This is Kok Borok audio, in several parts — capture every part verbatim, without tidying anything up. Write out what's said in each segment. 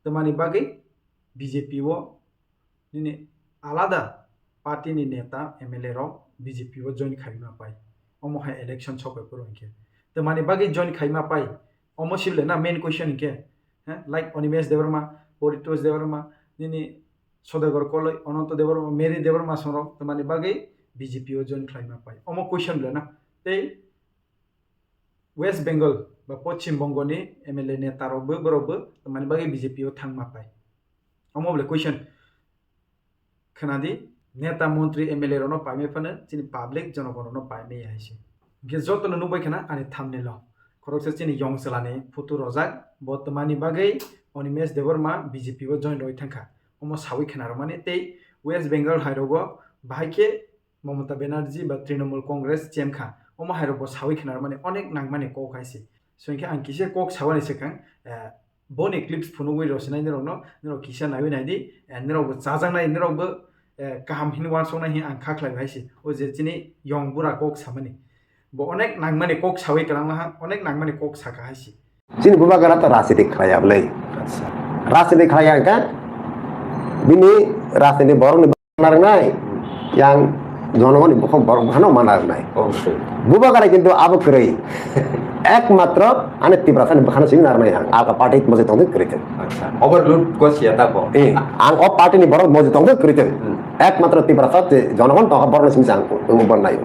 Tamani bagwi B J P o nini alada party ni neta M L A rok B J P o join khaima pai. Omo hai election sok bai phuru hinkhe. Tamani bagwi join khaima pai. Omo sibole na main question hinkhe. He? Like Animesh Debbarma, Paritosh Debbarma, nini Sodagar Koloi, Ananta Debbarma, Mary Debbarma songrok tamani bagwi B J P o join khlaima pai. Omo question bole na. Tei West Bengal ba Poschim Bongo ni M L A neta rok bo, borok bo tamani bagwi B J P o thangma pai. Omo bole question. Khwnadi, neta, montri, M L A rokno paimai phano chini public jonogon rokno paimai ya hai se. Hinkhe jotono nukbai khna ani thumbnail o. Khoroksa chini yong chwlani photo rojak, bo tamani bagwi Animesh Debbarma B J P o join rwi thangkha. Omo sawi khna rwmani tei West Bengal hairogo bahai khe Mamata Banerjee ba Trinamool Congress chemkha. Omo hairok bo sawi khna rwmani onek nangmani kok hai se. So hinkhe ang kisa kok sawani swkang, eh, boni clips phunugwi rw sinai nirokno, nirok kisa naiwi naidi, eh, nirokbo chajaknai, nirokbo, eh, kaham hini uansuknai hini ang kha khlai hai se. O je chini yong bura kok samani. Bo onek nangmani kok sawi kwlangma ha, onek nangmani kok saka hai se. Chini bubagra to rajniti khlaiya bwle. Rajniti khlaiya hwnkhe bini rajniti borokni narwnai, yang jonogoni bukhuk borok bukhano ma narwnai. Obviously. Bubagra kintu abo kwrwi. Ekmatro ani Tiprasani bukhano simi narwnai ang. Alka party moje tongdi kwrwi thung. Acha. Overload ko siya ta ko. Eh, ang o party ni borok moje tongdi kwrwi thung. Hmm. Ekmatro Tiprasa je jonogon tongkha borokno simi ang bornai.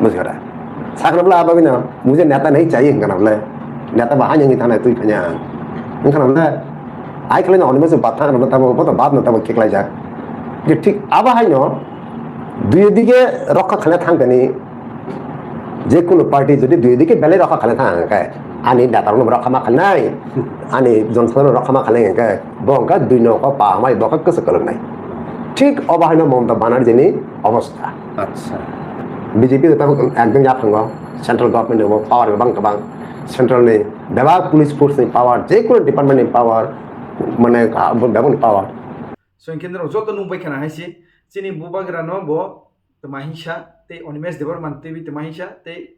Bujhara. Sakno bla abo bina mujhe neta nahi chahiye hingkana bla. Neta ba hanyang ni thana twi phanya. Hingkana bla. Ai khlai no onimo se bat thang no tabo, boto bat no tabo kiklai jak. Je thik abo hai no dui dige rokha khana thang tani. Je kono party jodi dui dige belai rokha khana thang khe ani neta rok rokha ma khanai. Ani jonsadharon rokha ma khanai khe bo hingkha dui no ko pa mai bo khe kwsa kwlwk nai. Thik obo hai no Mamata Banerjee ni obostha. Acha. B J P ta ekdom yaphango, central government ni bo power bang kwbang, central ni bebak police force ni power, je kono department ni power, mane bebak ni power. So hinkhe norok joto nukbai khana hai se, chini bubagra no bo twma hingsa tei Animesh Debbarma twi twma hingsa tei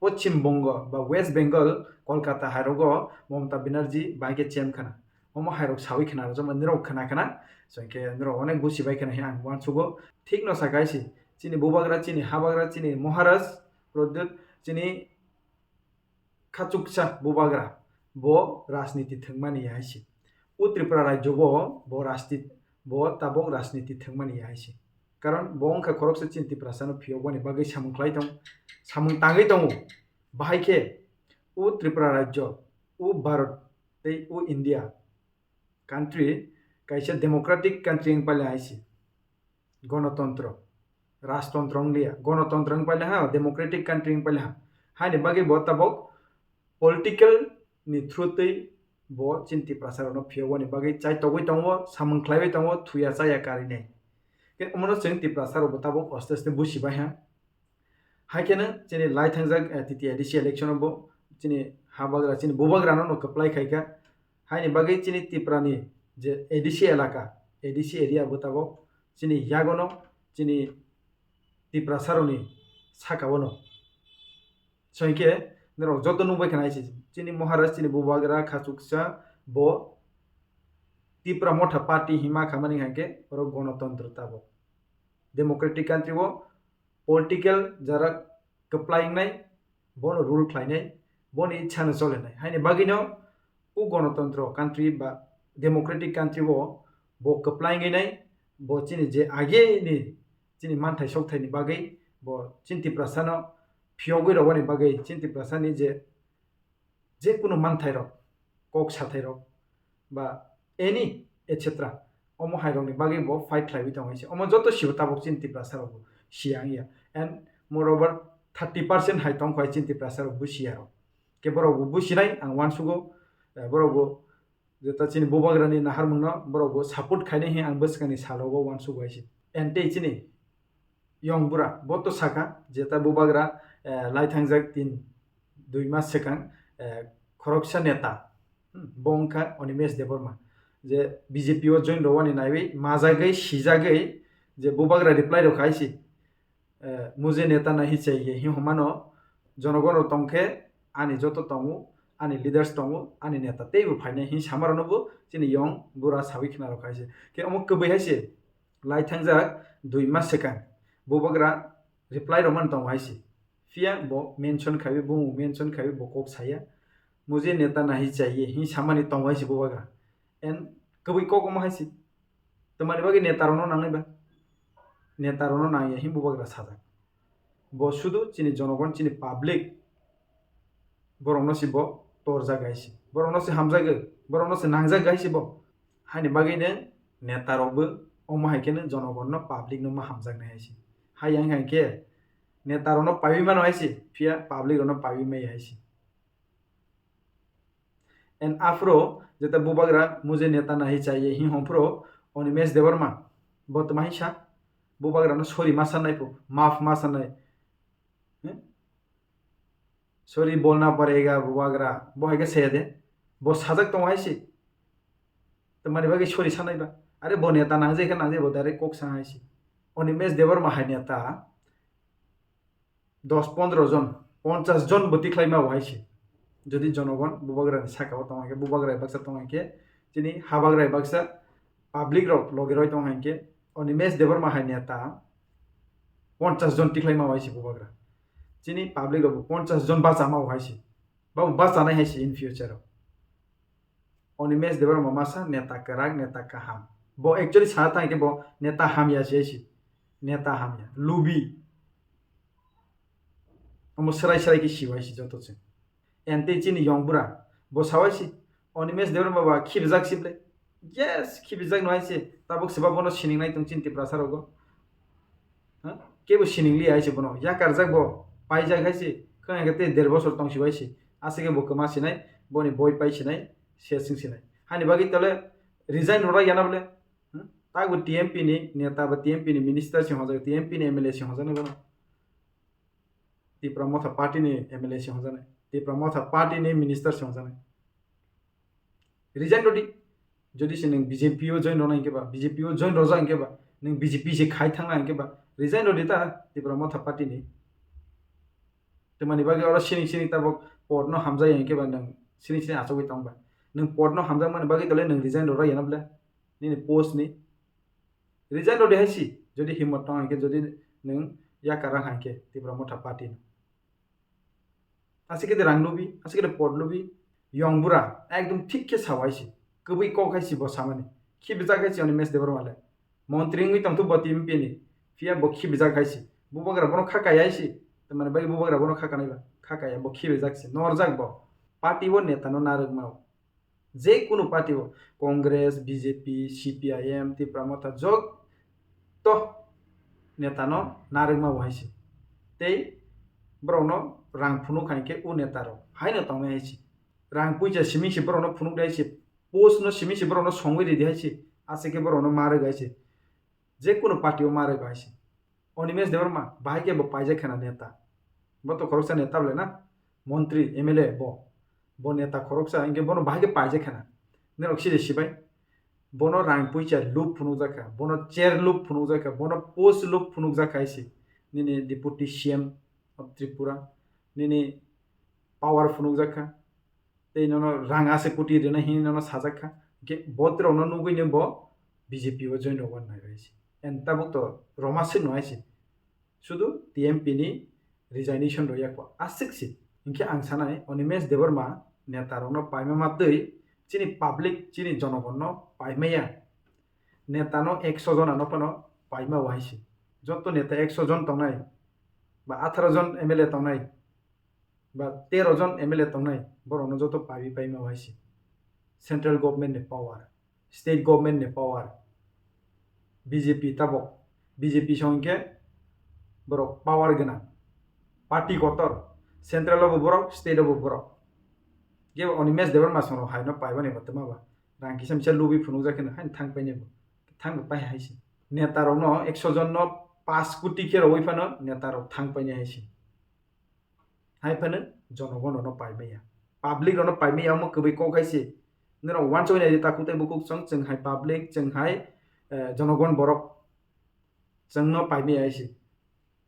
Poschim Bongo ba West Bengal, Kolkata hairogo Mamata Banerjee bai khe chem khana. Omo hairok sawi khana rwjakma nirok khana khana. So hinkhe nirok onek busi bai khana hini ang uansugo. Thik no saka hai se. Chini bubagra, chini habagra, chini Maharaj, Pradyut, chini khachuksa bubagra. Bo rajniti thwngmani ya hai se. O Tripura rajyo bo, bo rajniti, bo tabok rajniti thwngmani ya hai se. Karon bo wngkha khoroksa chini Tiprasano phiyokmani bagwi samung khlai tong, samung tangwi tongo. Bahai khe o Tripura rajyo, o Bharat tei o India country kaisa democratic country wng paila hai se. Gonotontro, rajtontro wng liya, gonotontro wng paila ha, democratic country wng paila ha. Haini bagwi bo tabok political ni through twi bo chini Tiprasa rokno phiyokmani bagwi chai togwi tongo, samung khlaiwi tongo, thuya chaya karinai. Khe omono chwng Tiprasa rok bo tabok aste aste busi bai ha. Hai kheno chini lai thangjak, eh, titi A D C election o bo chini habagra, chini bubagra no no kwplai khai kha. Haini bagwi chini Tripura ni je A D C elaka, A D C area bo tabok chini yagono chini Tiprasa rokni saka o no. So hinkhe norok joto nukbai khana hai se, chini Maharaj, chini bubagra khachuksa bo Tipra Motha Party hima khamani hinkhe oro gonotontro tabok. Democratic country o political jara kwplai wngnai, bono rule khlainai, boni ichha no cholenai. Haini bagwino o gonotontro country ba democratic country o bo kwplai wngwi nai, bo chini je age ni chini manthai sokthai ni bagwi bo chini Tiprasa no phiyogwi rwbani bagwi chini Tiprasa ni je, je kunu manthai rok, kok sathai rok ba any et cetera omo hai rok ni bagwi bo fight khlaiwi tongo hai se. Omo joto sibo tabok chini Tiprasa rok bo siya wngya. And moreover thirty percent hai tong kho hai chini Tiprasa rok bo siya rok. Khe borok bo businai ang uansugo, eh, borok bo jeta chini bubagrani naharmungno borok bo support khainai hwnwi ang bwskangni salogo uansugo hai se. And tei chini yong bura bo to saka jeta bubagra, eh, lai thangjak tin dui mas swkang, eh, khoroksa neta, hmm, bo wngkha Animesh Debbarma, je B J P o join rwani naiwi majagwi sijagwi je bubagra reply rwkha hai se, eh, mujhe neta nahi chahiye hi homano jonogon rok tongkhe ani joto tongo ani leaders tongo, ani neta teibo phainai hin samarokno bo chini yong bura sawi khna rok hai se. Khe omo kwbwi hai se lai thangjak dui mas swkang bubagra reply rwmani tongo hai se. Phiya bo mention khaiwi, bumung mention khaiwi bo kok saya. Mujhe neta nahi chahiye hin samani tongo hai se bubagra. And kwbwi kok omo hai se. Tamani bagwi neta rokno nangnai ba? Neta rokno nangya hin bubagra sajak. Bo sudu chini jonogon, chini public, borokno se bo torjak hai se. Borokno se hamjagwi, borokno se nangjak hai se bo. Haini bagwi no neta rokbo omo hai kheno jonogonno, public no ma hamjaknai hai se. Hai yang hai khe neta rokno paiwi mano hai se, phiya public rokno paiwi maya hai se. And aphuru jeta bubagra mujhe neta nahi chahiye hin hwnphuru Animesh Debbarma bo tma hinsa bubagrano sorry ma sanai phu, maaf ma sanai. Hmm? Sorry bolna padega bubagra, bo hai khe saya de. Bo sajak tongo hai se. Tamani bagwi sorry sanai ba? Are bo neta nangjai khe nangjai, bo direct kok sa hai se. Animesh Debbarma hai neta dos pondro jon, ponchas jon bo tikhlai ma bo hai se. Jodi jonogon bubagrani saka o tong khe, bubagra baksa tong khe, chini habagra baksa public rok loge roi tong khe, Animesh Debbarma hai neta ponchas jon tikhlai ma bo hai se bubagra. Chini public rok bo ponchas jon bacha ma bo hai se. Ba bo bachanai hai se in future o. Animesh Debbarma masa neta kwrak, neta kaham. Bo actually sana thang khe bo neta hamya se hai se. Neta hamya. Lubi. Omo srai srai khe siwai se joto se. Ente chini yong bura. Bo sawai se. Animesh Debbarma ba khibijak sible. Yes, khibijak no hai se. Tabuk se ba bono sining nai tong chini Tiprasa rogo. Ha? Kebo sining li hai se bono. Yakarjak bo. Paijak hai se. Khwna khe tei der bosor tong siwai se. Aswk khe bo kwma sinai. Boni boi pai sinai. Sesing sinai. Hani bagwi tole resign rwra yana bole. Hmm? Tago T M P ni neta ba T M P ni minister se hojak, T M P ni M L A se hojak ni bono. Tipra Motha Party ni M L A se hojak ni. Tipra Motha Party ni minister se hojak ni. Resign rwdi. Jodi se nwng B J P o join rwna hinkhe ba, B J P o join rwjak hinkhe ba, nwng B J P se khai thangna hinkhe ba, resign rwdi ta Tipra Motha Party ni. Tamani bagwi oro sining sining tabuk pod no hamjak hinkhe ba nwng sining sining achugwi tong ba. Nwng pod no hamjakmani bagwi tole nwng resign rwra yana bole. Nini post ni. Resign rwdi hai si, jodi himmat tong hinkhe, jodi nwng yakar rang hinkhe Tipra Motha Party no. Aswk khe de rang lubi, aswk khe de pod lubi, yong bura, ekdom thik khe sao hai si. Kwbwi kok hai si bo samani. Khibijak hai si Animesh Debbarma le. Montri wngwi tongthu bo T M P ni. Phiya bo khibijak hai si. Bubagra bono kha kaya hai si. Tamani bagwi bubagra bono kha kanai ba. Kha kaya bo khibijak si. Norjak bo. Party o neta no narwk mao. Je kunu party o, Congress, B J P, C P I M, Tipra Motha, joto neta no narwk mao hai si. Tei borok no rang phunuk hai khe o neta rok hai no tongnai hai si. Rang puisa simi si borok no phunuk dai si. Post no simi si borok no songwi ridi hai si. Aswk khe borok no ma rwk hai si. Je kunu party o ma rwk hai si. Animesh Debbarma, bahai khe bo paijak khena neta. Bo to khoroksa neta bole na, montri, M L A bo. Bo neta khoroksa, hinkhe bono bahai khe paijak khena. Norok side sibai. Bono rang puisa lub phunukjak kha, bono chair lub phunukjak kha, bono post lub phunukjak kha hai si. Nini Deputy C M of Tripura, nini power phunukjak kha. Tei nono rang ase koti rina hini nono sajak kha. Hinkhe bo borok no nugwi no bo B J P o join rwna nai bai si. And tabuk to roma swk no hai si. Sudu T M P ni resignation rw yak bo aswk si. Hinkhe ang sanai Animesh Debbarma neta rok no paima ma twi chini public, chini jonogon no paima ya. Neta no ekso jona no phano paima o hai si. Joto neta ekso jon tongnai ba atharo jon M L A tongnai, ba tero jon M L A tongnai, borokno joto pabi paima hai si. Central government ni power, state government ni power, B J P tabok, B J P song hinkhe borok power gwnang, party kotor, central o bo borok, state o bo borok. Kebo Animesh Debbarma song rok hai no paibani bo twma ba, rang kisa misa lubi phunukjak khe no hai thang paini bo, thang bo pai hai si. Neta rok no ekso jon no paanch koti khe rwui phano neta rok thang paini hai si. Hai phano jonogon rok no pai maya. Public rok no pai maya omo kwbwi kok hai se. Norok uansuknai di takhuk tei bukhuk chwng, chwng hai public, chwng hai, eh, jonogon borok. Chwng no pai maya hai se.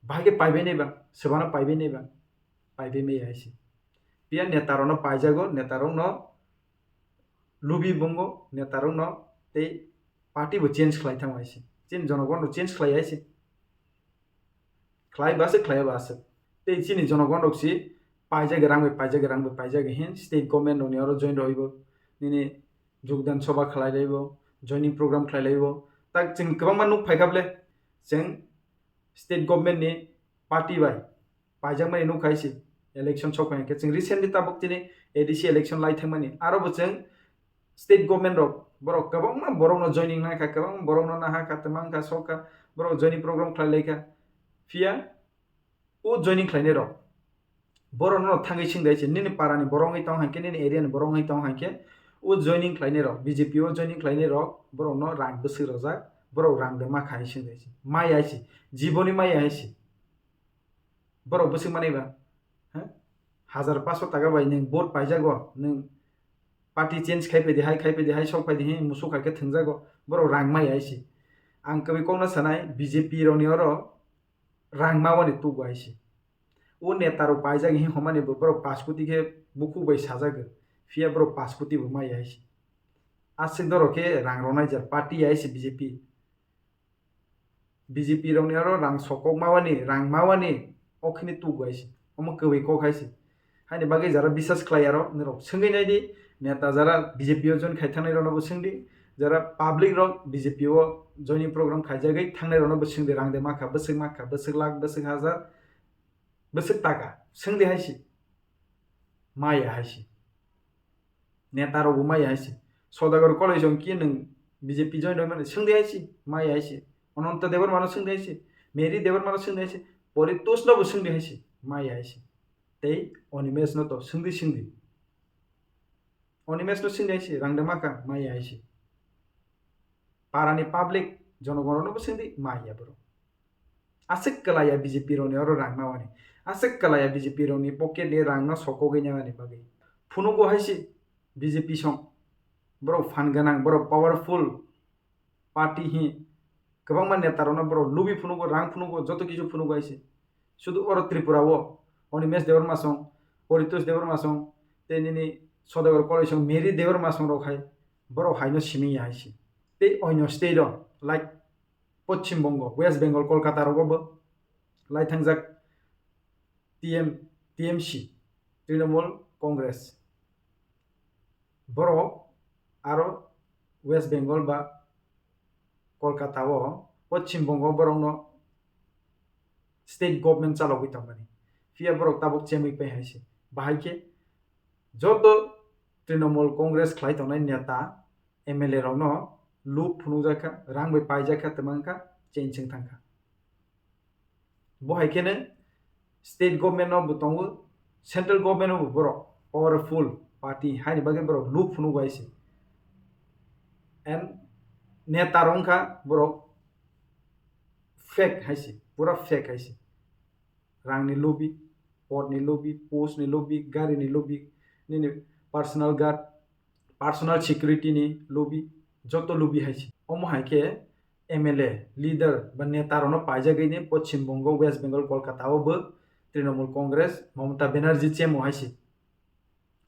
Bahai khe pai bai nai ba, swbano pai bai nai ba. Pai bai maya hai se. Phiya netarokno paijago, netarokno lubi bungo, netarokno tei party bo change khlai thangma hai se. Chini jonogon rok change khlai hai se. Khlai ba se, khlai ba se. Tei chini jonogon rok si paijak rang bai, paijak rang bai, paijak hin state government rok ni oro join roi bo. Nini jogdan sabha khlai lai bo, joining program khlai lai bo. Tak chwng kwbangma nuk phai kha ble, chwng state government ni party bai paijakmani nuk hai se. Election sok phai khe chwng recently tabuk chini A D C election lai thangmani. Aro bo chwng state government rok, borok kwbangma borokno joining nai kha, kwbangma borokno naha kha, twmang kha, sok kha, borok joining program khlai lai kha. Phiya o joining khlainai rok, borokno thangwi swng dai se, nini para ni borok wngwi tong hai khe, nini area ni borok wngwi tong hai khe, o joining khlainai rok, B J P o joining khlainai rok, borokno rang bwswk rojak, borok rang de ma kha hai swng dai se, maya hai se, jiboni maya hai se. Borok bwswk manai ba? Ha? Hajar paso taka bai nwng vote paijago, nwng party change khai phaidi hai, khai phaidi hai, sok phaidi hai, musuk hai khe thwngjago, borok rang maya hai se. Ang kwbwi kokno sanai, B J P rokni oro rang mawani tugo hai se. O neta rok paijak hin homani bo borok pash koti khe bukhuk bai sajago, phiya borok pash koti bo maya hai se. Aswk dorok khe rang ronai jar party hai se B J P. B J P rokni oro rang sokok mawani, rang mawani, o khini tugo hai se. Omo kwbwi kok hai se. Haini bagwi jara bisas khlai aro, norok swngwi nai di, neta jara B J P o join khai thangnai rokno bo swng di, jara public rok B J P o joining program khaijagwi thangnai rokno bo swng di, rang de ma kha, bwswk ma kha, bwswk lakh, bwswk hajar, bwswk taka, swng di hai se. Maya hai se. Neta rok bo maya hai se. Sodagar College o ki nwng B J P join rw mani swng di hai se, maya hai se. Ananta Debbarma no swng di hai se, Mary Debbarma no swng di hai se, Paritosh no bo swng di hai se, maya hai se. Tei Animesh no to swng di, swng di. Animesh no swng di hai se, rang de ma kha, maya hai se. Para ni public, jonogon rok no bo swng di, maya borok. Aswk kwlaiya B J P rokni oro rang mawani. Aswk kwlaiya B J P rokni pocket ni rang no sokogwi nani bagwi. Phunugo hai se B J P song. Borok phan gwnang, borok powerful party hi. Kwbangma neta rokno borok lubi phunugo, rang phunugo, joto kisu phunugo hai se. Sudu oro Tripura o Animesh Debbarma song, Paritosh Debbarma song, tei nini Sodagar College song, Mary Debbarma song rok hai, borok hai no simi ya hai se. Tei onyo state o, like, Poschim Bongo, West Bengal, Kolkata rogo bo lai thangjak T M, T M C, Trinamool Congress. Borok aro West Bengal ba Kolkata o, Poschim Bongo borokno state government chalogwi tongmani. Phiya borok tabuk chemwi pai hai se. Bahai khe joto Trinamool Congress khlai tongnai neta, M L A rokno luk phunukjak kha, rang bai paijak kha, twmang kha, chensing thang kha. Bo hai kheno state government no bo tongo, central government no bo borok powerful party haini bagwi borok luk phunugo hai se. And neta rok wngkha borok fake hai se, pura fake hai se. Rangni lobi, podni lobi, postni lobi, garini lobi, nini personal guard, personal security ni lobi, joto lobi hai se. Omo hai khe M L A, leader ba neta rokno paijagwi ni Poschim Bongo, West Bengal, Kolkata o bo Trinamool Congress, Mamata Banerjee chemo hai se.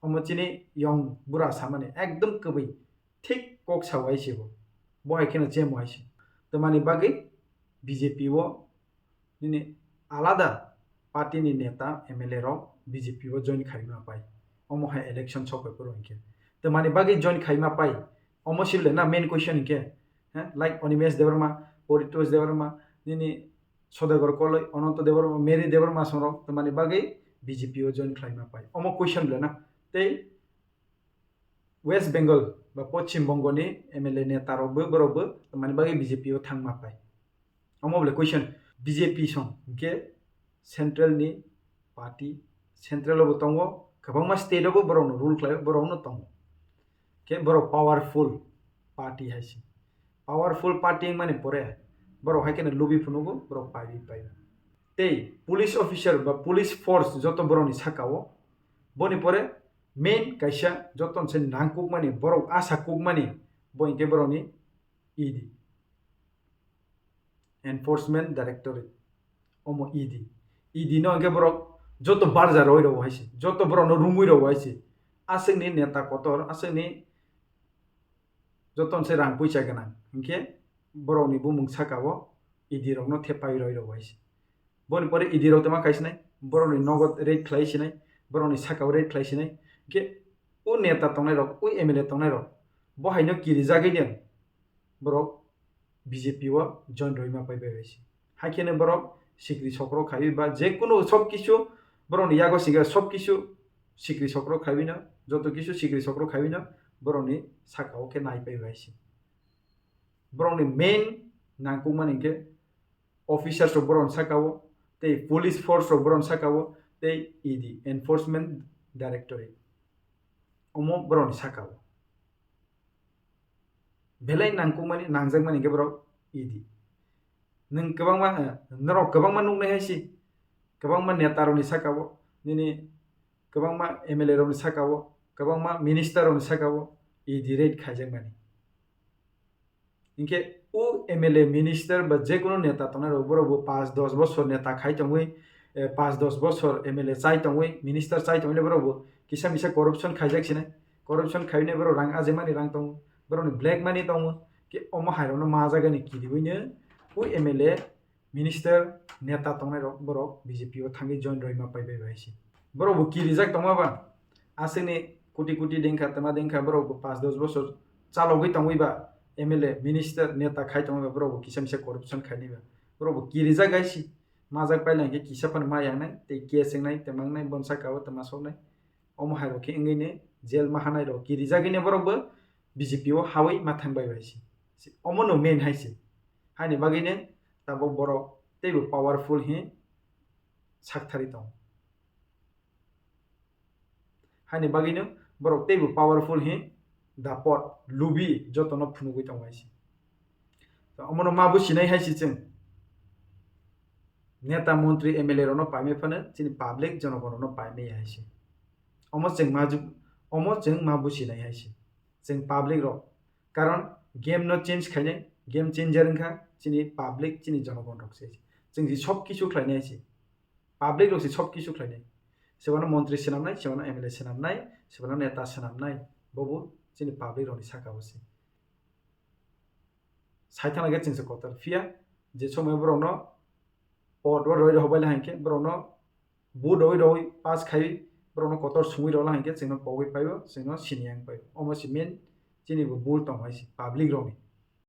Omo chini yong bura samani ekdom kwbwi thik kok sao hai se bo. Bo hai kheno chemo hai se. Twmani bagwi B J P o nini alada party ni neta M L A rok B J P o join khai ma pai. Omo hai election sok pai phuru hinkhe. Twmani bagwi join khai ma pai. Omo sibole na main question hinkhe. He? Like Animesh Debbarma, Paritosh Debbarma, nini Sodagar Koloi, Ananta Debbarma, Mary Debbarma songrok twmani bagwi B J P o join khlai ma pai. Omo question le na. Tei West Bengal ba Poschim Bongo ni M L A neta rok bo, borok bo twmani bagwi B J P o thang ma pai. Omo bole question, B J P song hinkhe central ni party, central o bo tongo, kwbangma state o bo borok no rule khlai, borok no tongo. Khe borok powerful party hai se. Powerful party wngmani pore borok hai kheno lubi phunugo, borok paiwi pai. Tei police officer ba police force joto borokni saka o, boni pore main kaisa joto se nangkukmani, borok asa kukmani, bo hinkhe borokni E D, Enforcement Directorate, omo E D. E D no hinkhe borok Joto barja roi rok hai se, joto borok no rumui rok hai se. Aswk ni neta kotor, aswk ni joto se rang puisa gwnang. Hinkhe borok ni bumung saka o E D rok no thepai roi rok hai se. Boni pore E D rok tama khai sinai, borok ni nogo raid khlai sinai, borok ni saka o raid khlai sinai. Hinkhe o neta tongnai rok, o M L A tongnai rok, bo hai no kiri jagwi den borok B J P o join roi ma pai bai hai se. Hai kheno borok sikri sokro khaiwi ba je kunu sob kisu borok ni yago singkhe sob kisu sikri sokro khaiwi no, joto kisu sikri sokro khaiwi no borok ni saka o khe nai pai bai se. Borok ni main nangkukmani hinkhe officers rok borok ni saka o, tei police force rok borok ni saka o, tei E D, Enforcement Directorate, omo borok ni saka o. Belai nangkukmani, nangjakmani hinkhe borok E D. Nwng kwbangma, eh, norok kwbangma nuknai hai se, kwbangma neta rok ni saka o, nini kwbangma M L A rok ni saka o, kwbangma minister rok ni saka o E D raid khaijakmani. Hinkhe o M L A, minister ba je kunu neta tongnai rok, borok bo paanch dos bosor neta khai tongwi, eh, paanch dos bosor M L A chai tongwi, minister chai tongwi le borok bo kisa misa corruption khaijak sinai. Corruption khainai borok rang ajemani rang tongo, borok ni black money tongo. Ke omo hai rok no ma jaga ni kiriwi no o M L A, minister, neta tongnai rok borok B J P o thangwi join roi ma pai bai bai se. Borok bo kirijak tongma ba, aswk ni koti koti dengkha, tama dengkha, borok bo paanch dos bosor chalogwi tongwi ba, M L A, minister, neta khai tongwi ba, borok bo kisa misa corruption khainai ba, borok bo kirijak gai se. Majak paila hinkhe kisa phano ma yangnai, tei case wngnai, tei mangnai, bon saka o tei ma soknai. Omo hai rok khe wngwi ni jail ma hanai rok kirijagwi ni borok bo B J P o hawi ma thang bai bai se. Omo no main hai se. Haini bagwi ni tabuk borok teibo powerful hi sakthari tongo. Haini bagwino borok teibo powerful hi dapot, lubi jotono phunugwi tongo hai se. To omono ma businai hai se chwng. Neta, montri, M L A rokno paimai phano chini public jonogon rokno paimai hai se. Omo chwng ma ju-, omo chwng ma businai hai se. Chwng public rok. Karon game no change khainai, game changer wngkha chini public, chini jonogon rok se. Chwng je sob kisu khlainai hai se. Public rok se sob kisu khlainai. Sebano montri swnamnai, sebano M L A swnamnai, sebano neta swnamnai. Bobo chini public rokni saka o se. Saithana khe chwngse kotor. Phiya je somoi borokno pod o roi rohor bai la hinkhe, borokno vote roi roi pass khai, borokno kotor sungwi rwla hinkhe, chwngno pogwi paio, chwngno sini yang paio. Omo se main chini bo bul tong hai se, public rokni.